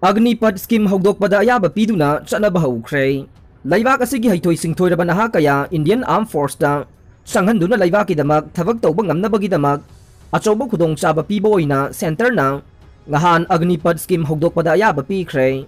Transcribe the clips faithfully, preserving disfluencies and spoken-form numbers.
ꯑꯒꯅꯤꯄꯠ scheme ꯍꯧꯗꯣꯛꯄꯗ ꯑꯌꯥꯕ ꯄꯤꯗꯨꯅ ꯆꯠꯅꯕ ꯍꯧꯈ꯭ꯔꯦ꯫ ꯂꯩꯕꯥꯛ ꯑꯁꯤꯒꯤ ꯍꯩꯊꯣꯏ ꯁꯤꯡꯊꯣꯏꯔꯕ ꯅꯍꯥ ꯀꯌꯥ ꯏꯟꯗꯤꯌꯟ ꯑꯥꯔꯝ ꯐꯣꯔꯁꯇ ꯆꯪꯍꯟꯗꯨꯅ ꯂꯩꯕꯥꯛꯀꯤꯗꯃꯛ ꯊꯕꯛ ꯇꯧꯕ ꯉꯝꯅꯕꯒꯤꯗꯃꯛ ꯑꯆꯧꯕ ꯈꯨꯗꯣꯡꯆꯥꯕ ꯄꯤꯕ ꯑꯣꯏꯅ ꯁꯦꯟꯇꯔꯅ ꯉꯍꯥꯟ ꯑꯒꯅꯤꯄꯠ ꯁ꯭ꯀꯤꯝ ꯍꯧꯗꯣꯛꯄꯗ ꯑꯌꯥꯕ ꯄꯤꯈ꯭ꯔꯦ꯫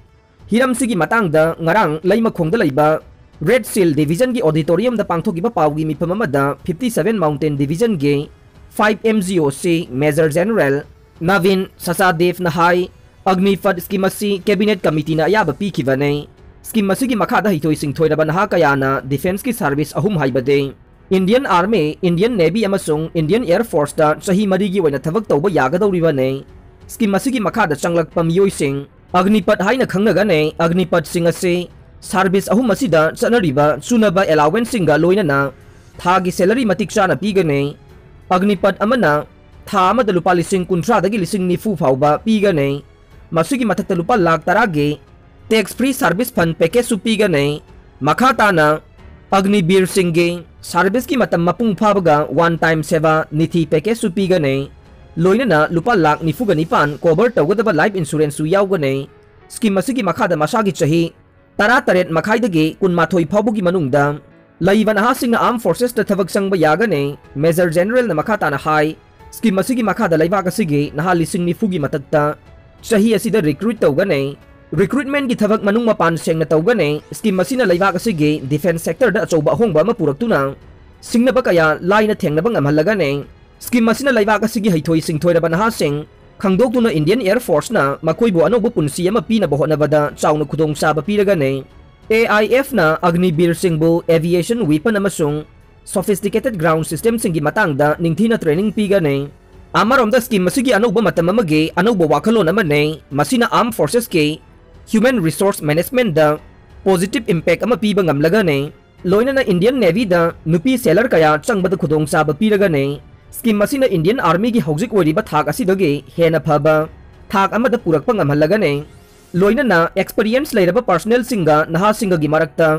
ꯍꯤꯔꯝꯁꯤꯒꯤ ꯃꯇꯥꯡꯗ ꯉꯔꯥꯡ ꯂꯩꯃꯈꯣꯡꯗ ꯂꯩꯕ ꯔꯦꯗ ꯁꯤꯜ ꯗꯤꯚꯤꯖꯟꯒꯤ ꯑꯣꯗꯤꯇꯣꯔꯤꯌꯝꯗ ꯄꯥꯡꯊꯣꯛꯈꯤꯕ ꯄꯥꯎꯒꯤ ꯃꯤꯐꯝ ꯑꯃꯗ ꯐꯤꯐꯇꯤ ꯁꯚꯦꯟ ꯃꯥꯎꯟꯇꯦꯟ ꯗꯤꯚꯤꯖꯟꯒꯤ five M G O C major general ꯅꯕꯤꯟ ꯁꯆꯥꯗꯦꯕꯅ ꯍꯥꯏ, ꯑꯒꯅꯤꯄꯠ ꯁ꯭ꯀꯤꯝ ꯑꯁꯤ ꯀꯦꯕꯤꯅꯦꯠ ꯀꯃꯤꯇꯤꯅ ꯑꯌꯥꯕ ꯄꯤꯈꯤꯕꯅꯤ꯫ ꯁ꯭ꯀꯤꯝ ꯑꯁꯤꯒꯤ ꯃꯈꯥꯗ ꯍꯩꯊꯣꯏ ꯁꯤꯡꯊꯣꯏꯔꯕ ꯅꯍꯥ ꯀꯌꯥꯅ ꯗꯤꯐꯦꯟꯁꯀꯤ ꯁꯥꯔꯚꯤꯁ ꯑꯍꯨꯝ ꯍꯥꯏꯕꯗꯤ ꯏꯟꯗꯤꯌꯟ ꯑꯥꯔꯃꯤ, ꯏꯟꯗꯤꯌꯟ ꯅꯦꯚꯤ ꯑꯃꯁꯨꯡ ꯏꯟꯗꯤꯌꯟ ꯑꯦꯌꯔ ꯐꯣꯔꯁꯇ ꯆꯍꯤ ꯃꯔꯤꯒꯤ ꯑꯣꯏꯅ ꯊꯕꯛ ꯇꯧꯕ ꯌꯥꯒꯗꯧꯔꯤꯕꯅꯤ꯫ ꯁ꯭ꯀꯤꯝ ꯑꯁꯤꯒꯤ ꯃꯈꯥꯗ ꯆꯪꯂꯛꯄ ꯃꯤꯑꯣꯏꯁꯤꯡ ꯑꯒꯅꯤꯄꯠ ꯍꯥꯏꯅ ꯈꯪꯅꯒꯅꯤ꯫ ꯑꯒꯅꯤꯄꯠꯁꯤꯡ ꯑꯁꯤ ꯁꯥꯔꯚꯤꯁ ꯑꯍꯨꯝ ꯑꯁꯤꯗ ꯆꯠꯅꯔꯤꯕ ꯆꯨꯅꯕ ꯑꯦꯂꯥꯋꯦꯟꯁꯁꯤꯡꯒ ꯂꯣꯏꯅꯅ ꯊꯥꯒꯤ ꯁꯦꯂꯔꯤ ꯃꯇꯤꯛ ꯆꯥꯅ ꯄꯤꯒꯅꯤ꯫ ꯑꯒꯅꯤꯄꯠ ꯑꯃꯅ ꯊꯥ ꯑꯃꯗ ꯂꯨꯄꯥ ꯂꯤꯁꯤꯡ ꯀꯨꯟꯊ꯭ꯔꯥꯗꯒꯤ ꯂꯤꯁꯤꯡ ꯅꯤꯐꯨ ꯐꯥꯎꯕ ꯄꯤꯒꯅꯤ꯫ ꯃꯁꯤꯒꯤ ꯃꯊꯛꯇ ꯂꯨꯄꯥ ꯂꯥꯈ ꯇꯔꯥꯒꯤ ꯇꯦꯛꯁ ꯐ꯭ꯔꯤ ꯁꯥꯔꯚꯤꯁ ꯐꯟ ꯄꯦꯀꯦꯖꯁꯨ ꯄꯤꯒꯅꯤ꯫ ꯃꯈꯥ ꯇꯥꯅ ꯑꯒꯅꯤꯕꯤꯔꯁꯤꯡꯒꯤ ꯁꯥꯔꯚꯤꯁꯀꯤ ꯃꯇꯝ ꯃꯄꯨꯡ ꯐꯥꯕꯒ ꯋꯥꯟ ꯇꯥꯏꯝ ꯁꯦꯕꯥ ꯅꯤꯊꯤ ꯄꯦꯀꯦꯖꯁꯨ ꯄꯤꯒꯅꯤ꯫ ꯂꯣꯏꯅꯅ ꯂꯨꯄꯥ ꯂꯥꯈ ꯅꯤꯐꯨꯒ ꯅꯤꯄꯥꯟ ꯀꯣꯚꯔ ꯇꯧꯒꯗꯕ ꯂꯥꯏꯐ ꯏꯟꯁꯨꯔꯦꯟꯁꯁꯨ ꯌꯥꯎꯒꯅꯤ꯫ ꯁ꯭ꯀꯤꯝ ꯑꯁꯤꯒꯤ ꯃꯈꯥꯗ ꯃꯁꯥꯒꯤ ꯆꯍꯤ ꯇꯔꯥꯇꯔꯦꯠ ꯃꯈꯥꯏꯗꯒꯤ ꯀꯨꯟꯃꯥꯊꯣꯏ ꯐꯥꯎꯕꯒꯤ ꯃꯅꯨꯡꯗ ꯂꯩꯕ ꯅꯍꯥꯁꯤꯡꯅ ꯑꯥꯔꯝ ꯐꯣꯔꯁꯦꯁꯇ ꯊꯕꯛ ꯆꯪꯕ ꯌꯥꯒꯅꯤ꯫ ꯃꯦꯖꯔ ꯖꯦꯅꯔꯦꯜꯅ ꯃꯈꯥ ꯇꯥꯅ ꯍꯥꯏ, ꯁ꯭ꯀꯤꯝ ꯑꯁꯤꯒꯤ ꯃꯈꯥꯗ ꯂꯩꯕꯥꯛ ꯑꯁꯤꯒꯤ ꯅꯍꯥ ꯂꯤꯁꯤꯡ ꯅꯤꯐꯨꯒꯤ ꯃꯊꯛꯇ ꯆꯍꯤ ꯑꯁꯤꯗ ꯔꯤꯀ꯭ꯔꯨꯏꯠ ꯇꯧꯒꯅꯤ꯫ ꯔꯤꯀ꯭ꯔꯨꯏꯠꯃꯦꯟꯒꯤ ꯊꯕꯛ ꯃꯅꯨꯡ ꯃꯄꯥꯟ ꯁꯦꯡꯅ ꯇꯧꯒꯅꯤ꯫ ꯁ꯭ꯀꯤꯝ ꯑꯁꯤꯅ ꯂꯩꯕꯥꯛ ꯑꯁꯤꯒꯤ ꯗꯤꯐꯦꯟꯁ ꯁꯦꯛꯇꯔꯗ ꯑꯆꯧꯕ ꯑꯍꯣꯡꯕ ꯑꯃ ꯄꯨꯔꯛꯇꯨꯅ ꯁꯤꯡꯅꯕ ꯀꯌꯥ ꯂꯥꯏꯅ ꯊꯦꯡꯅꯕ ꯉꯝꯍꯜꯂꯒꯅꯤ꯫ ꯁ꯭ꯀꯤꯝ ꯑꯁꯤꯅ ꯂꯩꯕꯥꯛ ꯑꯁꯤꯒꯤ ꯍꯩꯊꯣꯏ ꯁꯤꯡꯊꯣꯏꯔꯕ ꯅꯍꯥꯁꯤꯡ ꯈꯪꯗꯣꯛꯇꯨꯅ ꯏꯟꯗꯤꯌꯟ ꯑꯦꯌꯔ ꯐꯣꯔꯁꯅ ꯃꯈꯣꯏꯕꯨ ꯑꯅꯧꯕ ꯄꯨꯟꯁꯤ ꯑꯃ ꯄꯤꯅꯕ ꯍꯣꯠꯅꯕꯗ ꯆꯥꯎꯅ ꯈꯨꯗꯣꯡꯆꯥꯕ ꯄꯤꯔꯒꯅꯤ꯫ ꯑꯦ ꯑꯥꯏ ꯑꯦꯐꯅ ꯑꯒꯅꯤꯕꯤꯔꯁꯤꯡꯕꯨ ꯑꯦꯚꯤꯌꯦꯁꯟ ꯋꯤꯄꯟ ꯑꯃꯁꯨꯡ ꯁꯣꯐꯤꯁꯇꯤꯀꯦꯇꯦꯗ ꯒ꯭ꯔꯥꯎꯟ ꯁꯤꯁꯇꯦꯝꯁꯤꯡꯒꯤ ꯃꯇꯥꯡꯗ ꯅꯤꯡꯊꯤꯅ ꯇ꯭ꯔꯦꯅꯤꯡ ꯄꯤꯒꯅꯤ꯫ ꯑꯃꯔꯣꯝꯗ ꯁ꯭ꯀꯤꯝ ꯑꯁꯤꯒꯤ ꯑꯅꯧꯕ ꯃꯇꯝ ꯑꯃꯒꯤ ꯑꯅꯧꯕ ꯋꯥꯈꯜꯂꯣꯟ ꯑꯃꯅꯤ꯫ ꯃꯁꯤꯅ ꯑꯥꯔꯝ ꯐꯣꯔꯁꯦꯁꯀꯤ ꯍ꯭ꯌꯨꯃꯦꯟ ꯔꯤꯁꯣꯔꯁ ꯃꯦꯅꯦꯖꯃꯦꯟꯗ ꯄꯣꯖꯤꯇꯤꯚ ꯏꯝꯄꯦꯛ ꯑꯃ ꯄꯤꯕ ꯉꯝꯂꯒꯅꯤ꯫ ꯂꯣꯏꯅꯅ ꯏꯟꯗꯤꯌꯟ ꯅꯦꯚꯤꯗ ꯅꯨꯄꯤ ꯁꯦꯂꯔ ꯀꯌꯥ ꯆꯪꯕꯗ ꯈꯨꯗꯣꯡꯆꯥꯕ ꯄꯤꯔꯒꯅꯤ꯫ ꯁ꯭ꯀꯤꯝ ꯑꯁꯤꯅ ꯏꯟꯗꯤꯌꯟ ꯑꯥꯔꯃꯤꯒꯤ ꯍꯧꯖꯤꯛ ꯑꯣꯏꯔꯤꯕ ꯊꯥꯛ ꯑꯁꯤꯗꯒꯤ ꯍꯦꯟꯅ ꯐꯕ ꯊꯥꯛ ꯑꯃꯗ ꯄꯨꯔꯛꯄ ꯉꯝꯍꯜꯂꯒꯅꯤ꯫ ꯂꯣꯏꯅꯅ ꯑꯦꯛꯁꯄꯤꯔꯤꯌꯦꯟꯁ ꯂꯩꯔꯕ ꯄꯥꯔꯁꯣꯅꯦꯜꯁꯤꯡꯒ ꯅꯍꯥꯁꯤꯡꯒꯒꯤ ꯃꯔꯛꯇ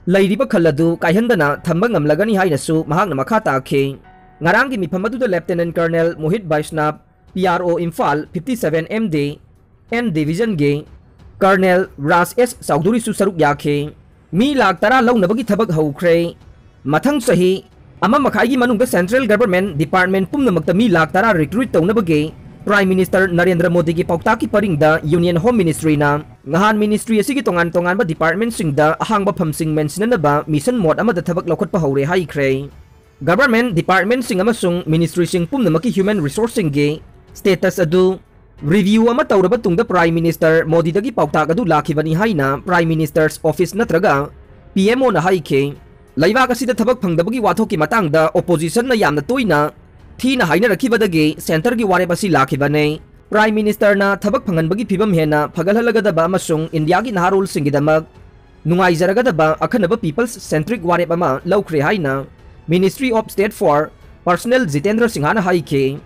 ꯂꯩꯔꯤꯕ ꯈꯜ ꯑꯗꯨ ꯀꯥꯏꯍꯟꯗꯅ ꯊꯝꯕ ꯉꯝꯂꯒꯅꯤ ꯍꯥꯏꯅꯁꯨ ꯃꯍꯥꯛꯅ ꯃꯈꯥ ꯇꯥꯈꯤ꯫ ꯉꯔꯥꯡꯒꯤ ꯃꯤꯐꯝ ꯑꯗꯨꯗ ꯂꯦꯐꯇꯦꯅꯦꯟꯠ ꯀꯔꯅꯦꯜ ꯃꯣꯍꯤꯠ ꯕꯩꯁꯅꯥꯕ, P R O Imphal, fifty seven M D N ꯗꯤꯚꯤꯖꯟꯒꯤ Colonel Raj S Chaudhuryꯁꯨ ꯁꯔꯨꯛ ꯌꯥꯈꯤ꯫ ꯃꯤ ꯂꯥꯈ ꯇꯔꯥ ꯂꯧꯅꯕꯒꯤ ꯊꯕꯛ ꯍꯧꯈ꯭ꯔꯦ꯫ ꯃꯊꯪ ꯆꯍꯤ ꯑꯃ ꯃꯈꯥꯏꯒꯤ ꯃꯅꯨꯡꯗ central government department ꯄꯨꯝꯅꯃꯛꯇ ꯃꯤ ꯂꯥꯈ ꯇꯔꯥ recruit ꯇꯧꯅꯕꯒꯤ Prime Minister ꯅꯔꯦꯟꯗ꯭ꯔ ꯃꯣꯗꯤꯒꯤ ꯄꯥꯎꯇꯥꯛꯀꯤ ꯄꯔꯤꯡꯗ Union Home Ministryꯅ ꯉꯍꯥꯟ ministry ꯑꯁꯤꯒꯤ ꯇꯣꯉꯥꯟ ꯇꯣꯉꯥꯟꯕ departmentꯁꯤꯡꯗ ꯑꯍꯥꯡꯕ ꯐꯝꯁꯤꯡ ꯃꯦꯟꯁꯤꯟꯅꯅꯕ mission mode ꯑꯃꯗ ꯊꯕꯛ ꯂꯧꯈꯠꯄ ꯍꯧꯔꯦ ꯍꯥꯏꯈ꯭ꯔꯦ꯫ Government departmentꯁꯤꯡ ꯑꯃꯁꯨꯡ ministryꯁꯤꯡ ꯄꯨꯝꯅꯃꯛꯀꯤ human resourceꯁꯤꯡꯒꯤ status ꯑꯗꯨ review ꯑꯃ ꯇꯧꯔꯕ ꯇꯨꯡꯗ Prime Minister ꯃꯣꯗꯤꯗꯒꯤ ꯄꯥꯎꯇꯥꯛ ꯑꯗꯨ ꯂꯥꯛꯈꯤꯕꯅꯤ ꯍꯥꯏꯅ Prime Minister's Office ꯅꯠꯇ꯭ꯔꯒ P M Oꯅ ꯍꯥꯏꯈꯤ꯫ ꯂꯩꯕꯥꯛ ꯑꯁꯤꯗ ꯊꯕꯛ ꯐꯪꯗꯕꯒꯤ ꯋꯥꯊꯣꯛꯀꯤ ꯃꯇꯥꯡꯗ oppositionꯅ ꯌꯥꯝꯅ ꯇꯣꯏꯅ ꯊꯤꯅ ꯍꯥꯏꯅꯔꯛꯈꯤꯕꯗꯒꯤ centreꯒꯤ ꯋꯥꯔꯦꯞ ꯑꯁꯤ ꯂꯥꯛꯈꯤꯕꯅꯤ꯫ Prime Ministerꯅ ꯊꯕꯛ ꯐꯪꯍꯟꯕꯒꯤ ꯐꯤꯕꯝ ꯍꯦꯟꯅ ꯐꯒꯠꯍꯜꯂꯒꯗꯕ ꯑꯃꯁꯨꯡ ꯏꯟꯗꯤꯌꯥꯒꯤ ꯅꯍꯥꯔꯣꯜꯁꯤꯡꯒꯤꯗꯃꯛ ꯅꯨꯡꯉꯥꯏꯖꯔꯒꯗꯕ ꯑꯈꯟꯅꯕ people's centric ꯋꯥꯔꯦꯞ ꯑꯃ ꯂꯧꯈ꯭ꯔꯦ ꯍꯥꯏꯅ Ministry of State for Personnel Jitendra ꯁꯤꯡꯍꯅ ꯍꯥꯏꯈꯤ꯫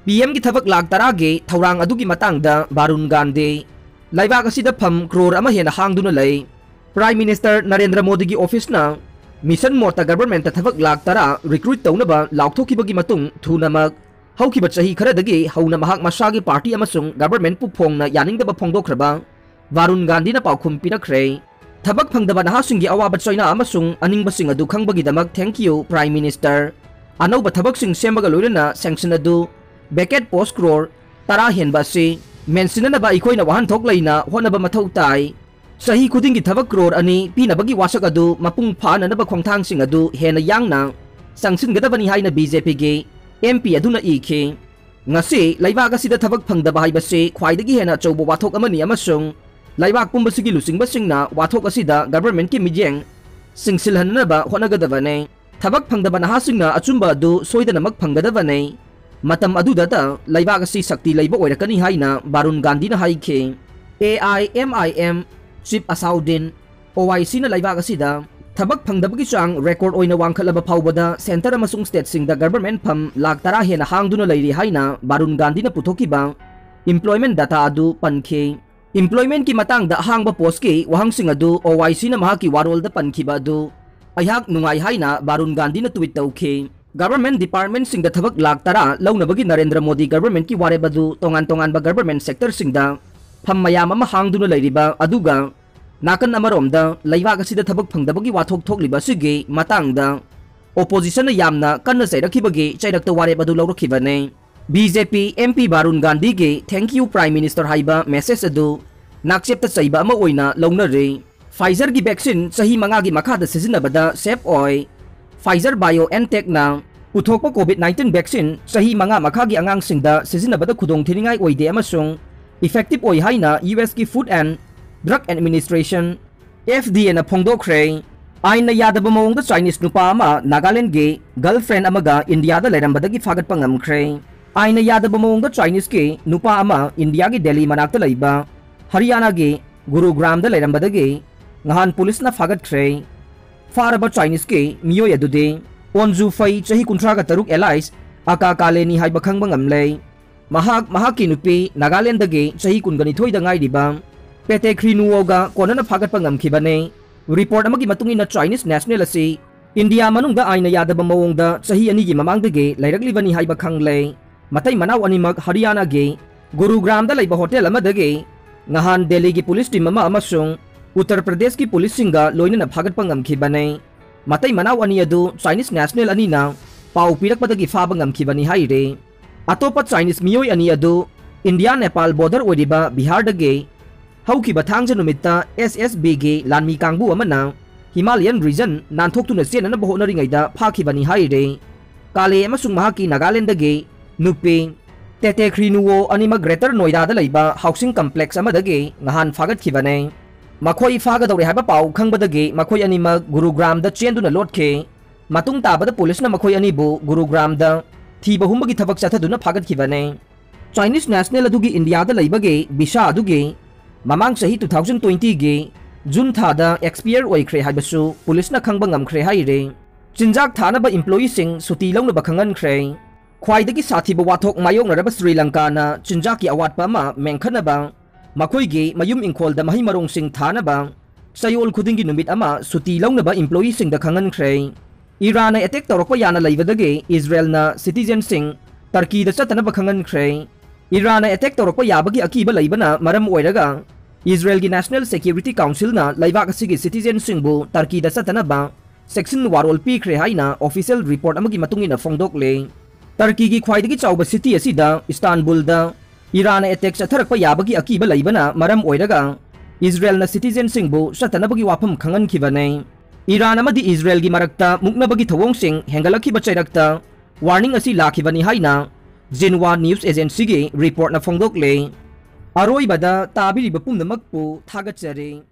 P Mꯒꯤ ꯊꯕꯛ ꯂꯥꯈ ꯇꯔꯥꯒꯤ ꯊꯧꯔꯥꯡ ꯑꯗꯨꯒꯤ ꯃꯇꯥꯡꯗ ꯕꯥꯔꯨꯟ ꯒꯥꯟꯙꯤ, ꯂꯩꯕꯥꯛ ꯑꯁꯤꯗ ꯐꯝ ꯀ꯭ꯔꯣꯔ ꯑꯃ ꯍꯦꯟꯅ ꯍꯥꯡꯗꯨꯅ ꯂꯩ꯫ Prime Minister ꯅꯔꯦꯟꯗ꯭ꯔ ꯃꯣꯗꯤꯒꯤ officeꯅ mission modeꯇ governmentꯇ ꯊꯕꯛ ꯂꯥꯈ ꯇꯔꯥ recruit ꯇꯧꯅꯕ ꯂꯥꯎꯊꯣꯛꯈꯤꯕꯒꯤ ꯃꯇꯨꯡ ꯊꯨꯅꯃꯛ ꯍꯧꯈꯤꯕ ꯆꯍꯤ ꯈꯔꯗꯒꯤ ꯍꯧꯅ ꯃꯍꯥꯛ ꯃꯁꯥꯒꯤ party ꯑꯃꯁꯨꯡ governmentꯄꯨ ꯐꯣꯡꯅ ꯌꯥꯅꯤꯡꯗꯕ ꯐꯣꯡꯗꯣꯛꯈ꯭ꯔꯕ ꯕꯥꯔꯨꯟ ꯒꯥꯟꯙꯤꯅ ꯄꯥꯎꯈꯨꯝ ꯄꯤꯔꯛꯈ꯭ꯔꯦ꯫ ꯊꯕꯛ ꯐꯪꯗꯕ ꯅꯍꯥꯁꯤꯡꯒꯤ ꯑꯋꯥꯕ ꯆꯩꯅꯥ ꯑꯃꯁꯨꯡ ꯑꯅꯤꯡꯕꯁꯤꯡ ꯑꯗꯨ ꯈꯪꯕꯒꯤꯗꯃꯛ thank you, Prime Minister꯫ ꯑꯅꯧꯕ ꯊꯕꯛꯁꯤꯡ ꯁꯦꯝꯕꯒ ꯂꯣꯏꯅꯅ sanction ꯑꯗꯨ vacant post ꯀ꯭ꯔꯣꯔ ꯇꯔꯥ ꯍꯦꯟꯕ ꯑꯁꯤ ꯃꯦꯟꯁꯤꯟꯅꯅꯕ ꯑꯩꯈꯣꯏꯅ ꯋꯥꯍꯟꯊꯣꯛ ꯂꯩꯅ ꯍꯣꯠꯅꯕ ꯃꯊꯧ ꯇꯥꯏ꯫ ꯆꯍꯤ ꯈꯨꯗꯤꯡꯒꯤ ꯊꯕꯛ ꯀ꯭ꯔꯣꯔ ꯑꯅꯤ ꯄꯤꯅꯕꯒꯤ ꯋꯥꯁꯛ ꯑꯗꯨ ꯃꯄꯨꯡ ꯐꯥꯅꯅꯕ ꯈꯣꯡꯊꯥꯡꯁꯤꯡ ꯑꯗꯨ ꯍꯦꯟꯅ ꯌꯥꯡꯅ ꯆꯪꯁꯤꯟꯒꯗꯕꯅꯤ ꯍꯥꯏꯅ BJPꯒꯤ MP ꯑꯗꯨꯅ ꯏꯈꯤ꯫ ꯉꯁꯤ ꯂꯩꯕꯥꯛ ꯑꯁꯤꯗ ꯊꯕꯛ ꯐꯪꯗꯕ ꯍꯥꯏꯕꯁꯤ ꯈ꯭ꯋꯥꯏꯗꯒꯤ ꯍꯦꯟꯅ ꯑꯆꯧꯕ ꯋꯥꯊꯣꯛ ꯑꯃꯅꯤ ꯑꯃꯁꯨꯡ ꯂꯩꯕꯥꯛ ꯄꯨꯝꯕꯁꯤꯒꯤ ꯂꯨꯆꯤꯡꯕꯁꯤꯡꯅ ꯋꯥꯊꯣꯛ ꯑꯁꯤꯗ governmentꯀꯤ ꯃꯤꯠꯌꯦꯡ ꯆꯤꯡꯁꯤꯜꯍꯟꯅꯕ ꯍꯣꯠꯅꯒꯗꯕꯅꯤ꯫ ꯊꯕꯛ ꯐꯪꯗꯕ ꯅꯍꯥꯁꯤꯡꯅ ꯑꯆꯨꯝꯕ ꯑꯗꯨ ꯁꯣꯏꯗꯅꯃꯛ ꯐꯪꯒꯗꯕꯅꯤ꯫ ꯃꯇꯝ ꯑꯗꯨꯗꯇ ꯂꯩꯕꯥꯛ ꯑꯁꯤ ꯁꯛꯇꯤ ꯂꯩꯕ ꯑꯣꯏꯔꯛꯀꯅꯤ ꯍꯥꯏꯅ ꯕꯥꯔꯨꯟ ꯒꯥꯟꯙꯤꯅ ꯍꯥꯏꯈꯤ꯫ AIMIM chief ꯑꯁꯥꯎꯗꯤꯟ, OICꯅ ꯂꯩꯕꯥꯛ ꯑꯁꯤꯗ ꯊꯕꯛ ꯐꯪꯗꯕꯒꯤ ꯆꯥꯡ record ꯑꯣꯏꯅ ꯋꯥꯡꯈꯠꯂꯕ ꯐꯥꯎꯕꯗ centre ꯑꯃꯁꯨꯡ stateꯁꯤꯡꯗ government ꯐꯝ ꯂꯥꯈ ꯇꯔꯥ ꯍꯦꯟꯅ ꯍꯥꯡꯗꯨꯅ ꯂꯩꯔꯤ ꯍꯥꯏꯅ ꯕꯥꯔꯨꯟ ꯒꯥꯟꯙꯤꯅ ꯄꯨꯊꯣꯛꯈꯤꯕ employment data ꯑꯗꯨ ꯄꯟꯈꯤ꯫ Employmentꯀꯤ ꯃꯇꯥꯡꯗ ꯑꯍꯥꯡꯕ postꯀꯤ ꯋꯥꯍꯪꯁꯤꯡ ꯑꯗꯨ OICꯅ ꯃꯍꯥꯛꯀꯤ ꯋꯥꯔꯣꯜꯗ ꯄꯟꯈꯤꯕ ꯑꯗꯨ ꯑꯩꯍꯥꯛ ꯅꯨꯡꯉꯥꯏ ꯍꯥꯏꯅ ꯕꯥꯔꯨꯟ ꯒꯥꯟꯙꯤꯅ tweet ꯇꯧꯈꯤ꯫ Government departmentꯁꯤꯡꯗ ꯊꯕꯛ ꯂꯥꯈ ꯇꯔꯥ ꯂꯧꯅꯕꯒꯤ ꯅꯔꯦꯟꯗ꯭ꯔ ꯃꯣꯗꯤ governmentꯀꯤ ꯋꯥꯔꯦꯞ ꯑꯗꯨ ꯇꯣꯉꯥꯟ ꯇꯣꯉꯥꯟꯕ government sectorꯁꯤꯡꯗ ꯐꯝ ꯃꯌꯥꯝ ꯑꯃ ꯍꯥꯡꯗꯨꯅ ꯂꯩꯔꯤꯕ, ꯑꯗꯨꯒ ꯅꯥꯀꯟ ꯑꯃꯔꯣꯝꯗ ꯂꯩꯕꯥꯛ ꯑꯁꯤꯗ ꯊꯕꯛ ꯐꯪꯗꯕꯒꯤ ꯋꯥꯊꯣꯛ ꯊꯣꯛꯂꯤꯕ ꯑꯁꯤꯒꯤ ꯃꯇꯥꯡꯗ oppositionꯅ ꯌꯥꯝꯅ ꯀꯟꯅ ꯆꯩꯔꯛꯈꯤꯕꯒꯤ ꯆꯩꯔꯛꯇ ꯋꯥꯔꯦꯞ ꯑꯗꯨ ꯂꯧꯔꯛꯈꯤꯕꯅꯤ꯫ ꯕꯤ ꯖꯦ ꯄꯤ M P ꯕꯥꯔꯨꯟ ꯒꯥꯟꯙꯤꯒꯤ "Thank you Prime Minister" ꯍꯥꯏꯕ message ꯑꯗꯨ ꯅꯥꯛꯆꯦꯞꯇ ꯆꯩꯕ ꯑꯃ ꯑꯣꯏꯅ ꯂꯧꯅꯔꯤ꯫ Pfizerꯒꯤ vaccine ꯆꯍꯤ ꯃꯉꯥꯒꯤ ꯃꯈꯥꯗ ꯁꯤꯖꯤꯟꯅꯕꯗ safe ꯑꯣꯏ꯫ Pfizer BioNTechꯅ ꯄꯨꯊꯣꯛꯄ COVID nineteen vaccine ꯆꯍꯤ ꯃꯉꯥ ꯃꯈꯥꯒꯤ ꯑꯉꯥꯡꯁꯤꯡꯗ ꯁꯤꯖꯤꯟꯅꯕꯗ ꯈꯨꯗꯣꯡꯊꯤꯅꯤꯡꯉꯥꯏ ꯑꯣꯏꯗꯦ ꯑꯃꯁꯨꯡ effective ꯑꯣꯏ ꯍꯥꯏꯅ U S ꯀꯤ Food and Drug Administration, F D Aꯅ ꯐꯣꯡꯗꯣꯛꯈ꯭ꯔꯦ꯫ ꯑꯥꯏꯟꯅ ꯌꯥꯗꯕ ꯃꯑꯣꯡꯗ Chinese ꯅꯨꯄꯥ ꯑꯃ ꯅꯥꯒꯥꯂꯦꯟꯗꯒꯤ girlfriend ꯑꯃꯒ ꯏꯟꯗꯤꯌꯥꯗ ꯂꯩꯔꯝꯕꯗꯒꯤ ꯐꯥꯒꯠꯄ ꯉꯝꯈ꯭ꯔꯦ꯫ ꯑꯥꯏꯟꯅ ꯌꯥꯗꯕ ꯃꯑꯣꯡꯗ Chineseꯀꯤ ꯅꯨꯄꯥ ꯑꯃ ꯏꯟꯗꯤꯌꯥꯒꯤ ꯗꯦꯜꯂꯤ ꯃꯅꯥꯛꯇ ꯂꯩꯕ ꯍꯔꯤꯌꯥꯅꯥꯒꯤ ꯒꯨꯔꯨꯒ꯭ꯔꯥꯝꯗ ꯂꯩꯔꯝꯕꯗꯒꯤ ꯉꯍꯥꯟ ꯄꯨꯂꯤꯁꯅ ꯐꯥꯒꯠꯈ꯭ꯔꯦ꯫ ꯐꯥꯔꯕ Chineseꯀꯤ ꯃꯤꯑꯣꯏ ꯑꯗꯨꯗꯤ ꯑꯣꯟꯖꯨ ꯐꯩ, ꯆꯍꯤ ꯀꯨꯟꯊ꯭ꯔꯥꯒ ꯇꯔꯨꯛ, alias ꯑꯀꯥ ꯀꯥꯂꯦꯅꯤ ꯍꯥꯏꯕ ꯈꯪꯕ ꯉꯝꯂꯦ꯫ ꯃꯍꯥꯛ ꯃꯍꯥꯛꯀꯤ ꯅꯨꯄꯤ ꯅꯥꯒꯥꯂꯦꯟꯗꯒꯤ ꯆꯍꯤ ꯀꯨꯟꯒ ꯅꯤꯊꯣꯏꯗ ꯉꯥꯏꯔꯤꯕ ꯄꯦꯇꯦ ꯈ꯭ꯔꯤꯅꯨꯋꯣꯒ ꯀꯣꯟꯅꯅ ꯐꯥꯒꯠꯄ ꯉꯝꯈꯤꯕꯅꯤ꯫ Report ꯑꯃꯒꯤ ꯃꯇꯨꯡ ꯏꯟꯅ Chinese national ꯑꯁꯤ ꯏꯟꯗꯤꯌꯥ ꯃꯅꯨꯡꯗ ꯑꯥꯏꯟꯅ ꯌꯥꯗꯕ ꯃꯑꯣꯡꯗ ꯆꯍꯤ ꯑꯅꯤꯒꯤ ꯃꯃꯥꯡꯗꯒꯤ ꯂꯩꯔꯛꯂꯤꯕꯅꯤ ꯍꯥꯏꯕ ꯈꯪꯂꯦ꯫ ꯃꯇꯩ ꯃꯅꯥꯎ ꯑꯅꯤꯃꯛ ꯍꯔꯤꯌꯥꯅꯥꯒꯤ ꯒꯨꯔꯨꯒ꯭ꯔꯥꯝꯗ ꯂꯩꯕ ꯍꯣꯇꯦꯜ ꯑꯃꯗꯒꯤ ꯉꯍꯥꯟ ꯗꯦꯜꯂꯤꯒꯤ ꯄꯨꯂꯤꯁ ꯇꯤꯝ ꯑꯃ ꯑꯃꯁꯨꯡ ꯎꯠꯇꯔ ꯄ꯭ꯔꯗꯦꯁꯀꯤ ꯄꯨꯂꯤꯁꯁꯤꯡꯒ ꯂꯣꯏꯅꯅ ꯐꯥꯒꯠꯄ ꯉꯝꯈꯤꯕꯅꯤ꯫ ꯃꯇꯩ ꯃꯅꯥꯎ ꯑꯅꯤ ꯑꯗꯨ Chinese national ꯑꯅꯤꯅ ꯄꯥꯎ ꯄꯤꯔꯛꯄꯗꯒꯤ ꯐꯥꯕ ꯉꯝꯈꯤꯕꯅꯤ ꯍꯥꯏꯔꯤ꯫ ꯑꯇꯣꯞꯄ Chinese ꯃꯤꯑꯣꯏ ꯑꯅꯤ ꯑꯗꯨ ꯏꯟꯗꯤꯌꯥ ꯅꯦꯄꯥꯜ border ꯑꯣꯏꯔꯤꯕ ꯕꯤꯍꯥꯔꯗꯒꯤ ꯍꯧꯈꯤꯕ ꯊꯥꯡꯖ ꯅꯨꯃꯤꯠꯇ S S Bꯒꯤ ꯂꯥꯟꯃꯤ ꯀꯥꯡꯕꯨ ꯑꯃꯅ Himalayan region ꯅꯥꯟꯊꯣꯛꯇꯨꯅ ꯆꯦꯟꯅꯅꯕ ꯍꯣꯠꯅꯔꯤꯉꯩꯗ ꯐꯥꯈꯤꯕꯅꯤ ꯍꯥꯏꯔꯤ꯫ ꯀꯥꯂꯦ ꯑꯃꯁꯨꯡ ꯃꯍꯥꯛꯀꯤ ꯅꯥꯒꯥꯂꯦꯟꯗꯒꯤ ꯅꯨꯄꯤ ꯇꯦꯇꯦ ꯈ꯭ꯔꯤꯅꯨꯋꯣ ꯑꯅꯤꯃꯛ Greater Noidaꯗ ꯂꯩꯕ housing complex ꯑꯃꯗꯒꯤ ꯉꯍꯥꯟ ꯐꯥꯒꯠꯈꯤꯕꯅꯤ꯫ ꯃꯈꯣꯏ ꯐꯥꯒꯗꯧꯔꯦ ꯍꯥꯏꯕ ꯄꯥꯎ ꯈꯪꯕꯗꯒꯤ ꯃꯈꯣꯏ ꯑꯅꯤꯃꯛ ꯒꯨꯔꯨꯒ꯭ꯔꯥꯝꯗ ꯆꯦꯟꯗꯨꯅ ꯂꯣꯠꯈꯤ꯫ ꯃꯇꯨꯡ ꯇꯥꯕꯗ ꯄꯨꯂꯤꯁꯅ ꯃꯈꯣꯏ ꯑꯅꯤꯕꯨ ꯒꯨꯔꯨꯒ꯭ꯔꯥꯝꯗ ꯊꯤꯕ ꯍꯨꯝꯕꯒꯤ ꯊꯕꯛ ꯆꯠꯊꯗꯨꯅ ꯐꯥꯒꯠꯈꯤꯕꯅꯤ꯫ Chinese national ꯑꯗꯨꯒꯤ ꯏꯟꯗꯤꯌꯥꯗ ꯂꯩꯕꯒꯤ visa ꯑꯗꯨꯒꯤ ꯃꯃꯥꯡ ꯆꯍꯤ two thousand twentyꯒꯤ June ꯊꯥꯗ expire ꯑꯣꯏꯈ꯭ꯔꯦ ꯍꯥꯏꯕꯁꯨ ꯄꯨꯂꯤꯁꯅ ꯈꯪꯕ ꯉꯝꯈ꯭ꯔꯦ ꯍꯥꯏꯔꯤ꯫ ꯆꯤꯟꯖꯥꯛ ꯊꯥꯅꯕ employeeꯁꯤꯡ ꯁꯨꯇꯤ ꯂꯧꯅꯕ ꯈꯪꯍꯟꯈ꯭ꯔꯦ꯫ ꯈ꯭ꯋꯥꯏꯗꯒꯤ ꯁꯥꯊꯤꯕ ꯋꯥꯊꯣꯛ ꯃꯥꯌꯣꯛꯅꯔꯕ ꯁ꯭ꯔꯤ ꯂꯪꯀꯥꯅ ꯆꯤꯟꯖꯥꯛꯀꯤ ꯑꯋꯥꯠꯄ ꯑꯃ ꯃꯦꯟꯈꯠꯅꯕ ꯃꯈꯣꯏꯒꯤ ꯃꯌꯨꯝ ꯏꯪꯈꯣꯜꯗ ꯃꯍꯩ ꯃꯔꯣꯡꯁꯤꯡ ꯊꯥꯅꯕ ꯆꯌꯣꯜ ꯈꯨꯗꯤꯡꯒꯤ ꯅꯨꯃꯤꯠ ꯑꯃ ꯁꯨꯇꯤ ꯂꯧꯅꯕ employeeꯁꯤꯡꯗ ꯈꯪꯍꯟꯈ꯭ꯔꯦ꯫ ꯏꯔꯥꯟꯅ attack ꯇꯧꯔꯛꯄ ꯌꯥꯅ ꯂꯩꯕꯗꯒꯤ ꯏꯖꯔꯦꯜꯅ citizenꯁꯤꯡ ꯇꯔꯀꯤꯗ ꯆꯠꯇꯅꯕ ꯈꯪꯍꯟꯈ꯭ꯔꯦ꯫ ꯏꯔꯥꯟꯅ ꯑꯦꯇꯦꯛ ꯇꯧꯔꯛꯄ ꯌꯥꯕꯒꯤ ꯑꯀꯤꯕ ꯂꯩꯕꯅ ꯃꯔꯝ ꯑꯣꯏꯔꯒ ꯏꯖꯔꯦꯜꯒꯤ National Security Councilꯅ ꯂꯩꯕꯥꯛ ꯑꯁꯤꯒꯤ citizenꯁꯤꯡꯕꯨ ꯇꯔꯀꯤꯗ ꯆꯠꯇꯅꯕ ꯁꯦꯛꯁꯟ ꯋꯥꯔꯣꯜ ꯄꯤꯈ꯭ꯔꯦ ꯍꯥꯏꯅ official report ꯑꯃꯒꯤ ꯃꯇꯨꯡ ꯏꯟꯅ ꯐꯣꯡꯗꯣꯛꯂꯦ꯫ ꯇꯔꯀꯤꯒꯤ ꯈ꯭ꯋꯥꯏꯗꯒꯤ ꯆꯥꯎꯕ city ꯑꯁꯤꯗ ꯏꯁꯇꯥꯟꯕꯨꯜꯗ ꯏꯔꯥꯟꯅ ꯑꯦꯇꯦꯛ ꯆꯠꯊꯔꯛꯄ ꯌꯥꯕꯒꯤ ꯑꯀꯤꯕ ꯂꯩꯕꯅ ꯃꯔꯝ ꯑꯣꯏꯔꯒ ꯏꯖꯔꯦꯜꯅ citizenꯁꯤꯡꯕꯨ ꯆꯠꯇꯅꯕꯒꯤ ꯋꯥꯐꯝ ꯈꯪꯍꯟꯈꯤꯕꯅꯤ꯫ ꯏꯔꯥꯟ ꯑꯃꯗꯤ ꯏꯖꯔꯦꯜꯒꯤ ꯃꯔꯛꯇ ꯃꯨꯛꯅꯕꯒꯤ ꯊꯧꯑꯣꯡꯁꯤꯡ ꯍꯦꯟꯒꯠꯂꯛꯈꯤꯕ ꯆꯩꯔꯛꯇ warning ꯑꯁꯤ ꯂꯥꯛꯈꯤꯕꯅꯤ ꯍꯥꯏꯅ Xinhua News Agencyꯒꯤ reportꯅ ꯐꯣꯡꯗꯣꯛꯂꯦ꯫ ꯑꯔꯣꯏꯕꯗ ꯇꯥꯕꯤꯔꯤꯕ ꯄꯨꯝꯅꯃꯛꯄꯨ ꯊꯥꯒꯠꯆꯔꯤ꯫